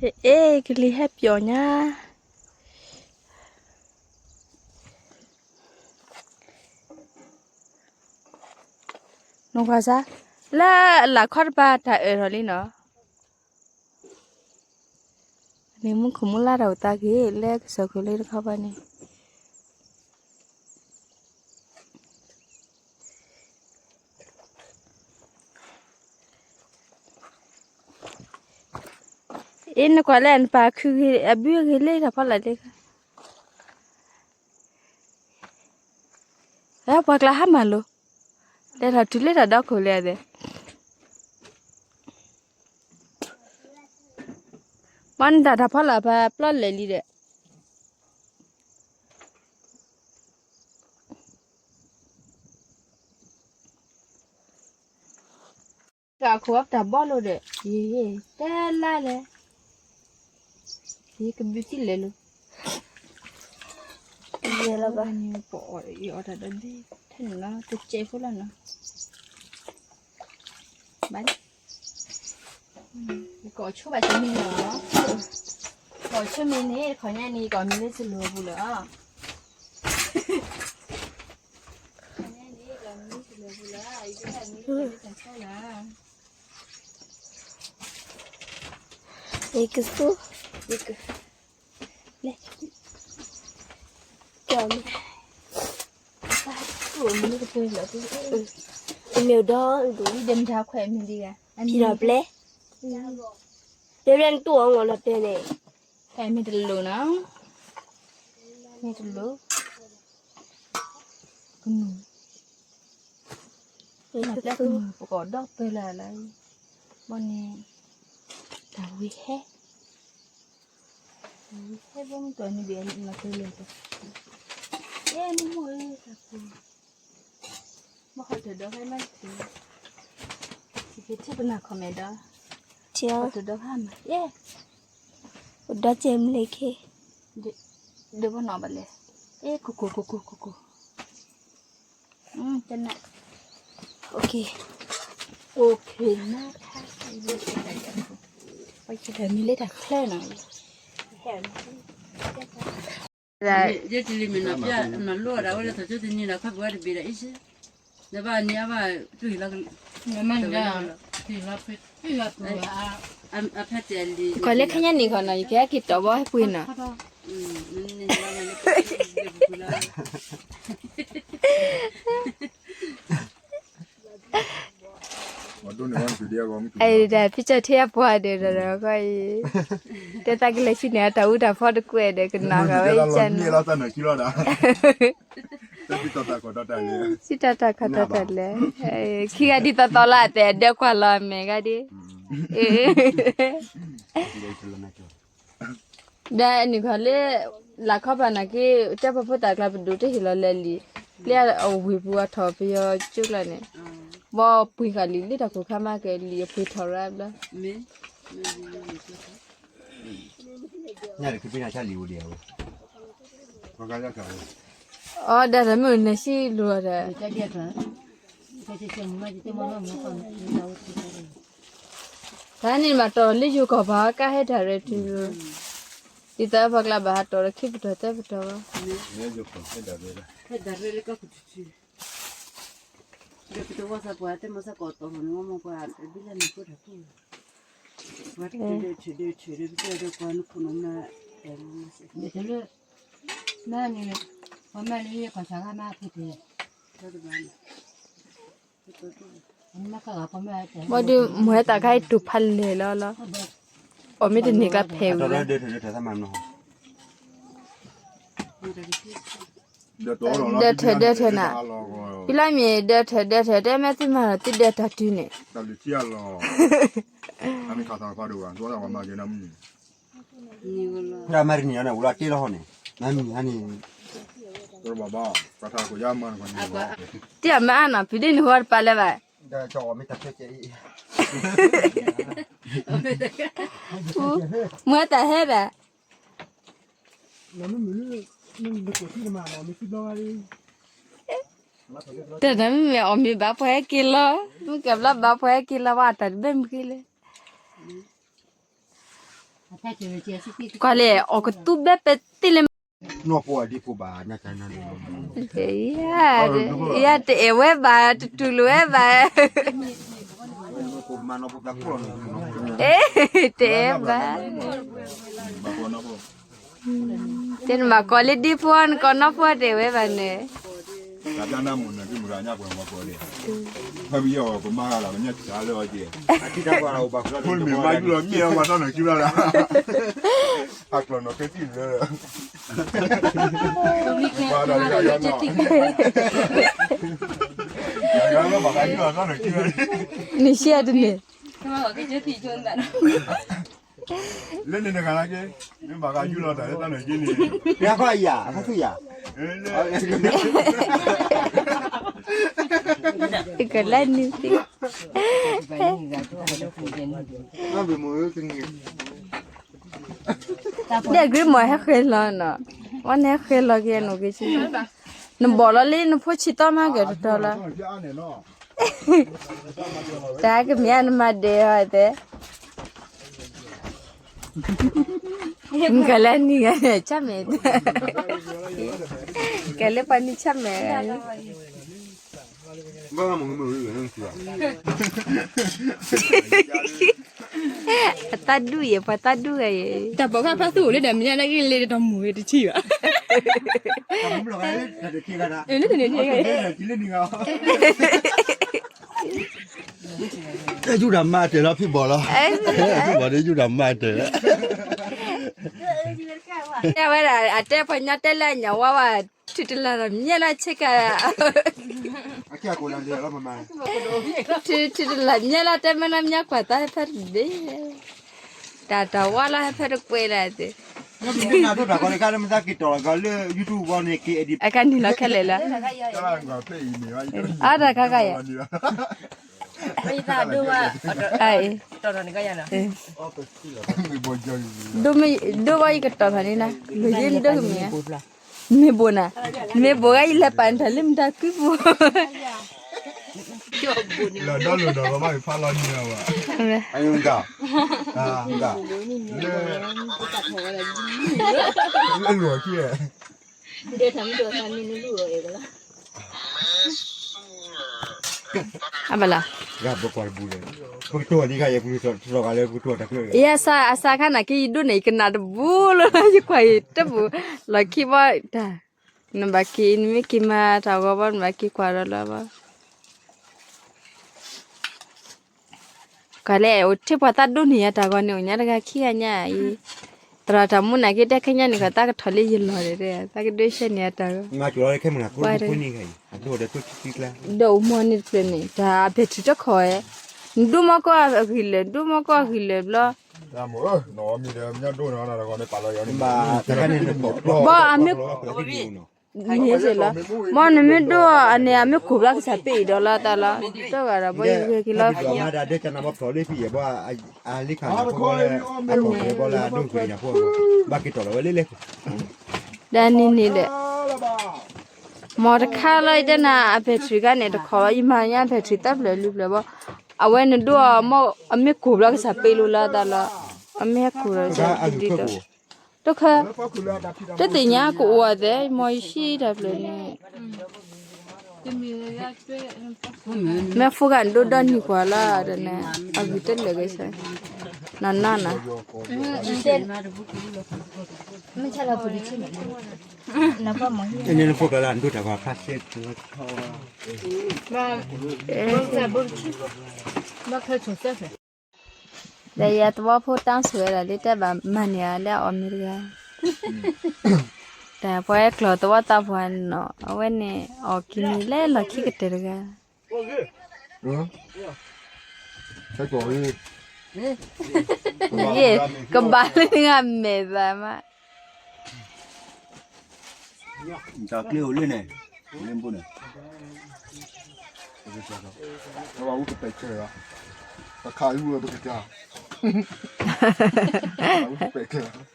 အ့ၣ် ကလံၤဟဲပျီညါ, နကွၢ်စၢ်, လၢအလၢ်ခီတပၤတၢ်အၢၣ်ထီၣ်လံနီၤ, န့ၣ်မူခိၣ်မူလါတၢ်အိၣ်သးက့ၤ လၢကစၢၢ်ခိၣ်လၢတခီပၤန့ၣ် အ့ၣ် နကွၢ်လၢနပၢ်ခုဂ့ၤ အဘုဂ့ၤလၢတၢ်ဖီလာ်လၢ, လၢပှၤကျါဟါမၢ်လိၤ, လဲၤထီၣ်တုၤလၢတၢ်ဒီခိၣ်လၢအသဲ, မ့ၢ်နတၢ်တၢ်ဖီလာ်ပှၤပျီလဲၤလံဒီး ကခိၣ်အီၣ်တၢ်ဘီလိၤဒီး ယတဲလါလဲၣ်, ယကဘုးသံလဲၣ်လိၤ, ယဲလီၤဘၣ်န့ၣ် ပအီၣ်အီၣ်တၢ်ဒီးဘ့ၣ်ထဲန့ၣ်လီၤ တစဲးဖိလီၤနီၤ, ဘၣ်န့ၣ် ကအီၣ်ဆိဘၣ်တမံၤလီၤ, ကအီၣ်ဆိမ့ၢ်န့ၣ် ခီညါန့ၣ် ကအီၣ်မ့ၢ်လၢစလိၤပူၤလီၤ, ခီညါန့ၣ် ကအီၣ်မ့ၢ်လၢစလိၤပူၤလီၤ, ယကမ့ၢ်လၢတၢ်ဆိလီၤ, ယကသူ ယက လဲၤ ကၠီမ့ၢ် မ့ၢ်ဒီးဒိၣ်ဒံးဒဲမတၤခွဲးမ့ၢ်ဒံးဂၤ ဖံဒီးပျဲ တဲပျဲနတူၢ်အီၤငီၢ်လီၤတဲန့ၣ် ခွဲးမ့ၢ်တလိၣ်နီၤ မ့ၢ်တလိၣ် ကနူၤ ပျဲကနူၤ ပကအီၣ်ဒီးပၢလၢ်လၢ် ဘီန့ၣ် တၢ်ဝံၤဟဲ တၢ်ဝံၤဟဲဘီမုၢ်ကီၢ်န့ၣ်ဒံး မၤတလၢၤတၢ် အဲ မိၢ်မိၢ်ဧၢ တၢ်ပူၤ ဘီဟီၣ်တၢ်ဒီးဖဲမၤတထံၣ် ယကထံၣ်ပနၢ် comment ဒီး ဟီၣ်တၢ်ဒီးဖဲမၤ အဲ ဒီးကဲမုၢ်လၢခ့ ဒီးဘီနီၢ်ဘၣ်လဲၣ် အဲ ကိၢ်ကိၢ်ကိၢ်ကိၢ်ကိၢ်ကိၢ် တနၢ် OK OK နၢ်ခါ ပှၤကတၢၢ်မံၤလၢတၢ်ချၢနီၤ ယဲတလံၤမ့ၢ်နီၤပျၢ်နီၤလိၣ်ဒၣ်ဝဲလၢထီၣ်ကၠိတနံၤနီၤ ခီပဝဲတဘ့ၣ်ဒီးအံၤစ့ နဘၣ်န့ၣ်အဘၣ် တူၢ်ဟံၣ်လီၤ အဖဲတဲလံ ကွၢ်လၢခါညါန့ၣ်ခီနီၤ ယကဟဲက့ၤတီၢ်ဘီဟဲပှ့ၤနီၤ အဲ ဒ်ဖံကၠီထံအပှၤဒီးဒီးဒီးဃီအံၤ တဲသးကလဲၤဆံန့ၣ် အတၢ်အူတၢ်ဖီတကွဲးဒီး ကနီၤဂာ်ဝဲကန့ၣ် စံးတၢ်တၢ်ခီၣ်တၢ်တၢ်လဲၣ် ခံဂၤဒ်သိးသိးလၢအသဲအဒၢကွၢ်လီၤအမဲာ်ဂၤဒ် ဒီးနုၢ်ခီလၢ လၢခီပၤနာ်က့ တဲပှၤဖိသၣ်ကျါပဒိၣ်တဟ့ၣ်လီၤလဲၤလံာ် လၢအဝ့ၢ်ပူၤအထီၣ်ပယီၤကၠိကျါန့ၣ် ဘီပှ့ၤဃာ်လံာ်လၢတၢ်ခိၣ်ခါမးကဲလံာ်အပှ့ၤထီၣ်ရါဘျီ ညါတခီပ့ၤနၤဆါလံာ်အိၣ်ဒံးအဝဲ အီ ဒၣ်တၢ်မ့ၢ်အိၣ်နၢ်ဆံးလိာ်ဒီး တၢ်န့ၣ်မးတီၢ်လၢယိၤကီၢ်ပၤကါဟဲတၢ်ရဲၣ်တုၤလီၤ ဒ်သိးပှၤကျါဘၣ်ဟးတီၢ်ဒီးခံပတီၢ်သၢပတီၢ်ဘၣ် ဟဲတၢ်ရဲၣ်လၢကီၢ်ပူၤတထံၣ် ဒီးပတဝီသးပှၢ်တဲမီၤသးကီၢ်တီၢ်လီၤန့ၣ် မ့ၢ်ပှၤဘံလၢန့ၣ်ကိၢ်တၢ်ကိၢ် ပှၤတဒၢးထၢၣ်ဒၢးထၢၣ်ဒီးပတဲဒီးပှၤနခိၣ်နူာ်မး တဲလီၤမးစဲး မ့ၢ်လၢ မ့ၢ်န့ၣ် ပှၤမၤန့ၣ် ပှၤစၢ်ဂၤမၤဖုတ့ၢ် ဘၣ်ဒီး မ့ၢ်တၢ်ခါအံၤတူၢ်ဖးလဲၢ်လီၤလီၤ အီၣ်မ့ၢ်တန့ၢ်ကျါဖဲးဝံၤလီၤ ဒၢးထၢၣ်ဒၢးထၢၣ်နၤ ဖံလီၤမ့ၢ်ဒၢးထၢၣ်ဒၢးထၢၣ် တဲမ့ၢ်သုမၤလီၤသုဒၢးတၢ်တုၤန့ၣ် ဖဲမၤတနံၤအီၤန့ၣ် ဝဲလီၤတ့လီၤဟီန့ၣ် မၤမံၤဟါန့ၣ် တံၢ်အမါအါနီၤ ဖံဒ့ၣ်န့ၣ်ဟိတပာ်လၢၤဘၣ် မုၢ်တၢ်ဟဲဒၣ် တၢ်တမ့ၢ်မ့ၢ်အီၣ်မ့ၢ်ဘၣ်ပှၤဟဲက့ၤလီၤ မ့ၢ်ကဲဘျီဘၣ်ပှၤဟဲက့ၤလီၤ ဝဲတၢ်တဘၣ်မုၢ်က့ၤလဲၣ် ကွၢ်လဲၣ် အီၣ်ကသူဘဲပဲာ်သ့ၣ်လဲၣ်, ယတအဲၣ်ဝဲဘၣ် တတူၢ်လိာ်ဝဲဘၣ်, တအဲၣ်ဘၣ်, တဲနမၤကီးလၢဒ့ဖိအီၤနကီးနီၢ်ဖိတအဲၣ်ဝဲဘၣ်န့ၣ်, နဆံးတန့ၣ် လၢန့ၣ်တဂၤလၢက့, မ့ၢ်ဘၣ်ကယူၢ်လီၤတၢ်လၢတၢ်န့ၣ်က့န့ၣ်, ယၤ, ကလၢနံၤသ့, ဒ်အဂ့ၢ်မ့ၢ်ဟဲဃဲၤလီၤနီၤ, ဝဲနဟဲဃဲၤလီၤက့ၤနအိၣ်က့ၤဆံ, နဘီၣ်လီၤလံ နဖိဆံးသီမးက့ၤတတီၤလီၤ. တၢ်ကမံၤနမၤဒဲးအီၤတဲ, ကလၢနံၤဂၤန့ၣ် ဆၢမဲာ်, ကလၢပှၤနံၤဆၢမဲာ်ဂၤန့ၣ်, အတၢ်ဒူၣ်ယဲ ပှၤတၢ်ဒူၣ်ဂၤယဲ, တၢ်ပိာ်ခွါဖါသူအိၣ်လၢဒီးမ့ၢ်ဒၣ်က့ၤလဲၤတတီၤမူၤဂ့ၤတထံၣ်ဘၣ်, လၢတန့ၣ်န့ၣ် ယူၢ်တၢ်မၤတၢ်လီၤဖံဘီၣ်လီၤ, ဖံဘီၣ်ဒီးယူၢ်တၢ်မၤတၢ်လီၤ, ဝဲဒၣ်အတဲပှၤညီတဲလၢအညါဝါဝါ, ထုးတလၢ်ဒီးမ့ၢ်လၢဆ့ကၤ, ထုးတလၢ်မ့ၢ်လၢတဲမ့ၢ်လၢမ့ၢ်ကွၢ်သးဖဲတဒ့, တၢ်တဝါလီၤဟဲဖဲတကွဲးလၢ်သ့, အကနံၤလီၤခဲလၢာ်လၢ, အတၢ်ခါခါယဲ, ဒိဘီယကတီၤထီၣ်န့ၣ်နၤ, လူၤယဒိကမ့ၢ်ဧါ, မ့ၢ်ဘိၣ်နၤ, မ့ၢ်ဘိၣ်ဂၤယလဲၤပာ်နတၢ်လၢမတၤကွံဘိၣ်, လၢဒီလိၤဒီးဘၣ်ဖးလီၤနံၤဝဲ, လၢလီၢ်ခံ အဘၣ်လီၤ, ပကတိၢ်နံၤခါယဲ, ယဲအစၢခါနာ်က့ ယဒိၣ်န့ၣ် ယကနၣ်တဘူးလီၤ, ယကွၢ်ယတဘူး, လီၢ်ခံဘီတၢ်, နဘၣ်က့ၤ နမ့ၢ်က့ၤမၤတၢ်ဂီၤဘီ နဘၣ်က့ၤကွၢ်ဒီးလီၤဘီ ကလဲၣ် အိၣ်ထဲပှၤသးဒိၣ်န့ၢ်ယၤတၢ်ဂီၤန့ၣ် အိၣ်ညါတဂၤခံဂၤညါအံၤ, သရၣ်တၢ်မူနာ်က့ တဲခဲညါန့ၣ် ကသးကထီၣ်လၢယလီၢ်ဒီး သးကဒိၣ်ဆှၢန့ၢ်ယၤတၢ်ဂီၤ, ဒီးအိၣ်မီၢ်န့ၣ်တဖျၢၣ်န့ၣ် တၢ်အဘဲၣ်ထံတခီၣ်ဧါ, နဒိၣ်မီၢ်ကီၢ်အဂံၢ်လၢာ် ဒိၣ်မီၢ်ကီၢ်အဂံၢ်လၢာ်ဘျီ ဘီအမ့ၢ် မ့ၢ်စ့ၢ်လီၤ, ဘီနမ့ၢ်ဒိၣ်အန့ၣ် အမ့ၢ်ကိၢ်ဘျီကစၢ်ပ့ၢ်အံၤဒီးလီၤတၢ်လီၤ, တဂၤဒီးဘီယဂဲၤက့ၤလီၤ, ဒ်န့ၣ်န့ၣ်ဒီး မ်တခါလီၤ ယတဲနၤ အဘဲၣ်ထံခါန့ၣ် တခီလီၤယမၤညါအဘဲၣ်ထံခါန့ၣ်တခီလီၤ, ယမၤညါအဘဲၣ်ထံသၢဖျၢၣ်လွံၢ်ဖျၢၣ်ဘီ, အဝဲနဒိၣ်အမ့ၢ်ကိၢ်ဘျီကစၢ်ပ့ၢ်လိာ်လီၤတၢ်လီၤ, အမ့ၢ်ဟဲကိၢ်ဒီးဒ်သိး တခါ, တသ့ၣ်ညါကအိၣ်အသဲ မ်ယဟံၣ်တၢ်ဖျၢၣ်န့ၣ်, မ့ၢ်ဖိဂၤနဒိၣ်ဒီနံၤကွၢ်လီၤဒီးန့ၣ်, အဂ့ၤတလၢာ်ဂ့ၤဆၢ, နနီၢ်နီၢ်, ဒီးယသဝီဖိတၢ်ဆိၣ်ဝဲဒၣ်လၢတၢ်ဘၣ်မၤန့ၢ်အီၤလၢအီၣ်မ့ၤတဂၤ, တၢ်ပှၤဟဲကျီၢ်သဝီသးပှၢ်နီၤ အဝဲန့ၣ် အီၣ်ကံၤမံၤလၢလီၢ်ခံကတၢၢ်တဂၤ, ယဲၢ် ကဘၣ်လၢနဂၤမဲာ်သးမး တၢ်ကျ့အိၣ်လၢန့ၣ်, လၢဘိန့ၣ်, ပဝဲပကပဲာ်ဆၢ, ပခးအူဝဲပကတၢၢ်, ပဝဲပကပဲာ်ဆၢ,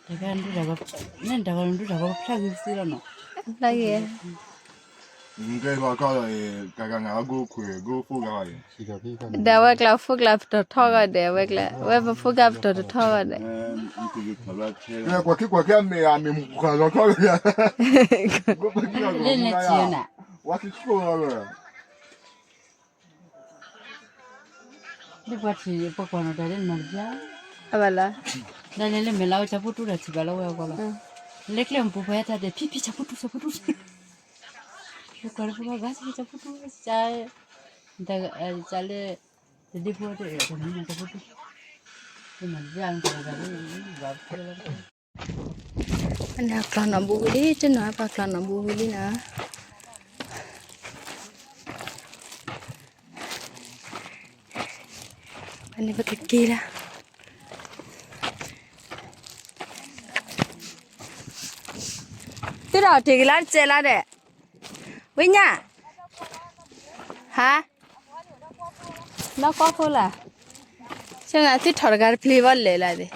တၢ်ဂၤဒုးတၢ်ဂီၤ, နတၢ်ဂီၤဒုးတၢ်ဂီၤဖျါဂ့ၤသ့လီၤနီၤ, ဖျါဂ့ၤ, ဒီးဝဲကျါဖိကျါပတီၢ်ထီၣ်ဂီၢ်ဒီး ဝဲကျါ ဝဲပဖိကျါပတီၢ်တထီၣ်ဂီၢ်ဒီး လၢကွၢ်ခံကွၢ်ခံအမ့ၢ်အမ့ၢ်မူခွါလီၤထီၣ်လၢယၤ လၢလၢကီနၤ ဝါခံခိၣ်လီၤလၢ လၢပှၤထံၣ်ပှၤကွၢ်နီၣ်တၢ်လၢနမၤတပျၢ် အဘၣ်လီၤ ဒ်လဲၣ်လၢမဲာ်လါဝဲဆၢဖိတူၢ်တၢ်ထံၣ်ဘၣ်လီၤဝဲအဂီၢ်လီၤ လၢကျဲမပူၤဖဲတၢ်တဲ ဖံဖံဆၢဖိတူၢ်ဆၢဖိတူၢ် လၢကွၢ်လၢဖိဘၣ်ဂၤဆၢဖိတူၢ် ကၢ် ကၢ်လၢ တဒ့ဖိတအဲၣ်တမံၤနၤဆၢဖိတူၢ် လၢမၤတပျၢ်လၢတၢ်တၢ်လၢ ဘၣ်ဖဲလီၤ အန့ၣ်ကျီၢ်နီၣ်ဘူးဝံၤလံ တနီၤပှၤကျီၢ်နီၣ်ဘူးဝံၤလံနီၤ အန့ၣ်ပကက့ၤလၢ သုဒီးတ့ၢ်က့ၤလၢတစဲးလၢဒဲး ဝံညါ ဟါ ဒီကွီၢ်ဖိလၢ ဆၢနၤသုထီၣ်တဂၤတပျ့ၤဘီလဲၣ်လၢဒဲး ဘီ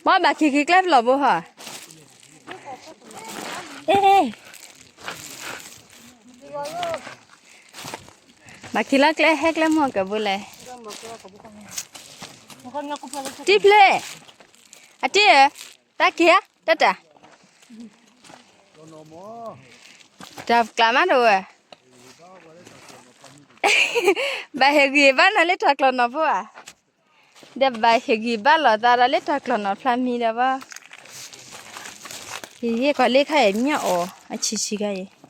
ဘၣ်က့ၤက့ၤကျဲဖျိးဘိဟီ အ့ ဘၣ်က့ၤလီၤကျဲဟဲကျဲမီၢ်ကဘိလဲၣ် တံဖျ့ အတံဧၢ တၢ်က့ၤဧါ တၢ်တၢ် တၢ်ကျးမးတဝဲ ဘၣ်ဟ့ၣ်ဂံၢ်ဘါနၤလၢတၢ်ကျီၢ်နီၣ်ဖိဧါ ဒီးဘၣ်ဟ့ၣ်ဂံၢ်ဘါလိာ်သးဒီးလၢတၢ်ကျီၢ်နီၣ်ဖျါမံၤဒီးဘၣ် ယကွၢ်လၢခါအံၤ မ့ၢ်အီၣ် အဆံးဆံးခါအံၤ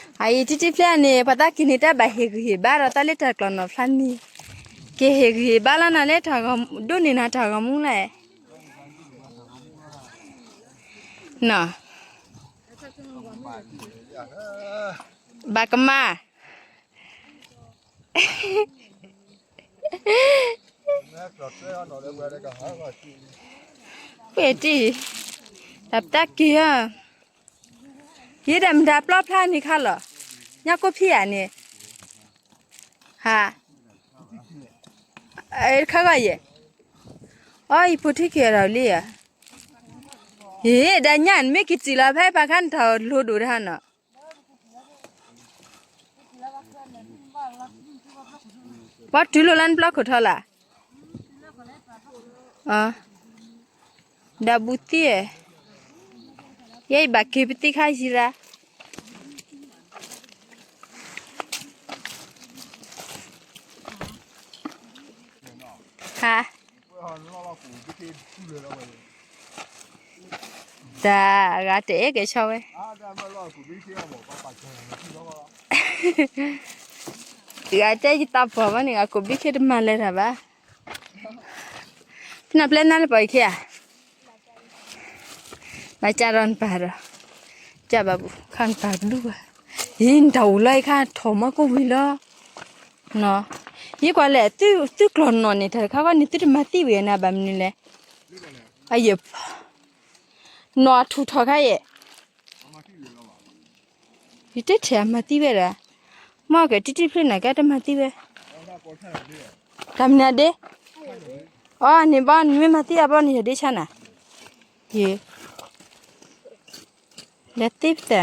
အအံၤတံတံဖျ့န့ၣ် ပှၤသးက့ၤန့ၣ် တၢ်ဘၣ်ဟ့ၣ်ဂံၢ်ဟ့ၣ်ဘါဒီးတၢ်လၢတၢ်ကျီၢ်နီၣ်ဖျါမံၤ က့ၤဟ့ၣ်ဂံၢ်ဟ့ၣ်ဘါလီၤနၤလၢတၢ်ဂီၤမူ ဒိးန့ၢ်နၤတၢ်ဂီၤမူလဲၣ် နီၢ် ဘၣ်ကမၣ် ဝဲတံၢ် တၢ်ပတၢ်က့ၤဧါ ယဲဒၣ်မတၤပျီဖျါန့ၣ်ခါလီၤ ညါကိးဖံးဧါန့ၣ် ဟါ ခါဂီၤယဲၢ် အီ ယဖိထံက့ၤအီၤလံဧါ ယဲဒၣ်ညါနမ့ၢ်က့ၤစံၣ်လီၤဖဲပှၤခါနထီၣ်လိၤဒိၣ်တဟါနီၤ ပှၤတုၤလိာ်လၢနပျီခိၣ်ထီၣ်လၢ် ဒီးဘူးသံ ယဲအံၤဘၣ်က့ၤပသံခါယံၤရၣ် ဟါ တၢ်ဂၤတအဲၣ်ကဲဆီဝဲ ဂၤတဲယတၢ်ပီၢ်ဘၣ်န့ၣ် ဂၤကိးဘံခ့တမၤလဲၤတၢ်ဘၣ် ဖနပျဲနါလၢပီၢ်အံၤခ့ဧါ ဘၣ်ကၢ်ဒီးနပၢ်ဒီး ကၢ်ဘၣ်ဘူး ခါနပၢ်ကဒူဘၣ် ယံၤနတၢ်အိၣ်လီၤအံၤခါထီၣ်မီၢ်ကိၢ်ဝံၤလီၤ နီၤ ယကွၢ်လဲၣ် သုကျီၢ်နီၣ်န့ၣ် တၢ်တခါခီန့ၣ် သုတမၤသံဝဲနၤဘၣ်မနုၤလဲၣ် အယဲၢ် နီၢ်အထူၣ်ထီၣ်ခါယဲၢ် ယတထံၣ်အမၤသံဝဲဒၣ် မ့ၢ်ကတံတံဖျ့နၤကဲတမၤသံဝဲ တၢ်မနုၤဒ့ အီၤန့ၣ်ဘီနမ့ၢ်မၤသံအဘီန့ၣ် ယဒ့ဆါနၤ ယ လဲၤသ့ပသဲ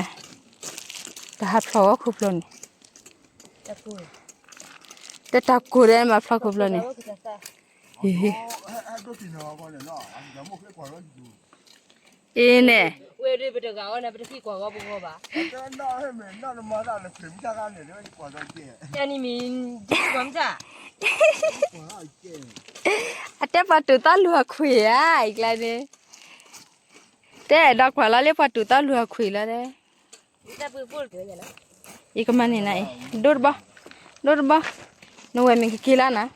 တဟးဖျိးဝဲခိၣ်ဖျိးန့ၣ် တတၢ်ကိၢ်ဒီးမၤဖျိးခိၣ်ဖျိးန့ၣ် အ့န့ၣ် အတဲပှၤတူၢ်သီလူၤအခွံၣ်ဧါ အကျါန့ၣ် တဲအဲၣ်ဒိးကွၢ်လီၤလၢပှၤတူၢ်သီလူၤအခွံၣ်လီၤတဲ ယကမၤန့ၢ်နၤအံၤ ဒိတဘီ ဒိတဘီ နဝဲမ့ၢ်ကက့ၤလီၤနၤ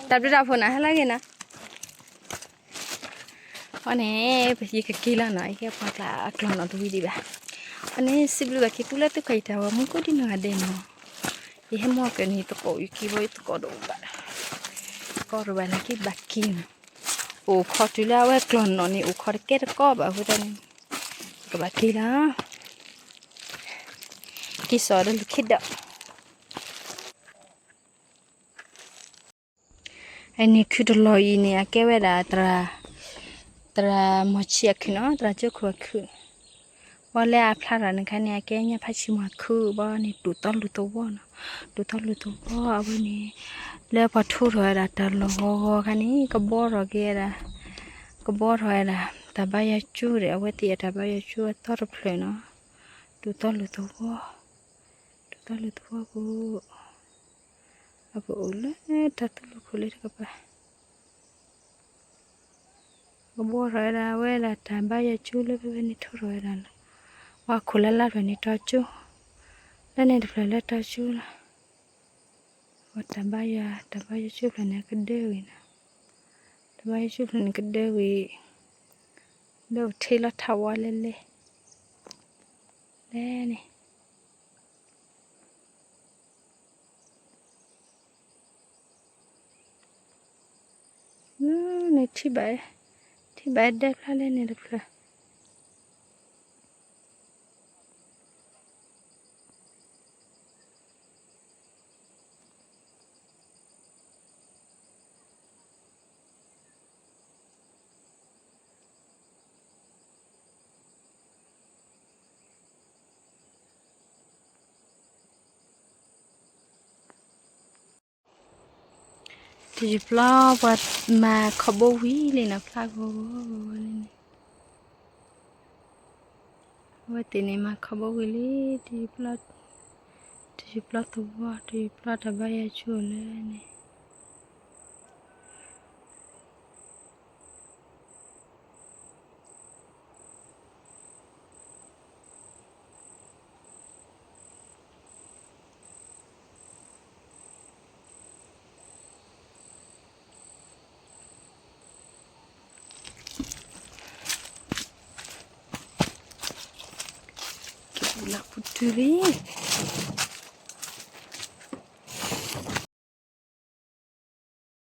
တၢ်ဘျုးတၢ်ဖှိၣ်နၤ ဟဲလၢဂ့ၤနၤ အန့ၣ် ယကက့ၤလီၤနီၤ ယကဲပှၤကျါအကျီၢ်နီၣ်တဝံၤဒံးဘၣ် အန့ၣ် စံးဘျုးဘၣ်က့ၤသုလၢသုခွဲးတၢ်ဂီၤမူကိးဒံနီၢ်ဂၤဒဲးနီၤ ယဟဲမီၢ်က့ၤန့ၣ်သကိး ယက့ၤဘီယသကိးတအိၣ်ဘၣ် သကိးတအိၣ်ဘၣ်နာ်က့ဘၣ်က့ၤနီၤ အိၣ်ခိးတုၤလၢအဝဲကျီၢ်နီၣ်န့ၣ် အိၣ်ခိးတကဲတကိးဘၣ်အဃိသတးန့ၣ် ကဘၣ်က့ၤလီၤ က့ၤစိာ်ဒီးလူၤခ့ဒီး အန့ၣ်ခုၣ်တလီၤအံၤန့ၣ် အကဲဝဲဒၣ် သရၣ်မီၤဆံးအခုၣ်နီၤ, သရၣ်ကၠိခိၣ်အခုၣ်. ဘၣ်လၢအဖျါထီၣ်န့ၣ်ခါန့ၣ် အကဲညါဖးဆံမီၤခုၣ်ဘၣ်န့ၣ် တူၢ်သီလူၤသဝီနီၤ, တူၢ်သီလူၤသဝီအဝဲန့ၣ် လၢပှၤထိထီၣ်ဝဲဒၣ်တၢ်လီၢ်ဂီၤဂီၤခါန့ၣ် ကဘှီထီၣ်က့ၤဝဲဒၣ်, ကဘှီထီၣ်ဝဲဒၣ် တၢ်ဘါယွၤကၠိဒီး အဝဲသ့ၣ်အတၢ်ဘါယွၤကၠိအသီတဖျၢၣ်နီၤ, တူၢ်သီလူၤသဝီ, တူၢ်သီလူၤသဝီပူၤ အပအိၣ်လၢတၢ်သူၣ်လီၤခိၣ်လၢတကပၤ, ကဘှီထီၣ်ဝဲဒၣ် အဝဲဒၣ်တၢ်ဘါယွၤကၠိလၢဖဲဖဲန့ၣ်ထိထီၣ်ဝဲဒၣ်လီၤ. ပှၤခိၣ်လၢ်လၢ်ဖျၢၣ်န့ၣ်တီကၠိ, လၢန့ၣ်တဖျၢၣ်လၢတီကၠိလီၤ. ပှၤတၢ်ဘါယွၤ တၢ်ဘါယွၤကၠိဖျၢၣ်န့ၣ် ကဒၢဝံၤနီၤ, တၢ်ဘါယွၤကၠိဖျၢၣ်န့ၣ်ကဒၢဝံၤ လၢအိၣ်ထ့လီၤထးဝါလဲလဲ လဲန့ၣ် န့ၣ်ထံၣ်ဘၣ်, ထံၣ်ဘၣ်ဒဲဖျါလဲန့ၣ်တဖျၢၣ်. တယုၢ်ပျီပှၤမၤခီဘိဝံၤလံနီၤ ဖျါဂီၤဂီၤဂီၤဂီၤလံန့ၣ်, အဝဲသ့ၣ်န့ၣ်မၤခီဘိဝံၤလံ, တယုၢ်ပျီ, တယုၢ်ပျီသဝီ တယုၢ်ပျီတၢ်ဘါယွၤကၠိလၢန့ၣ် ကဲပူၤလၢပူၤတုၤလံ,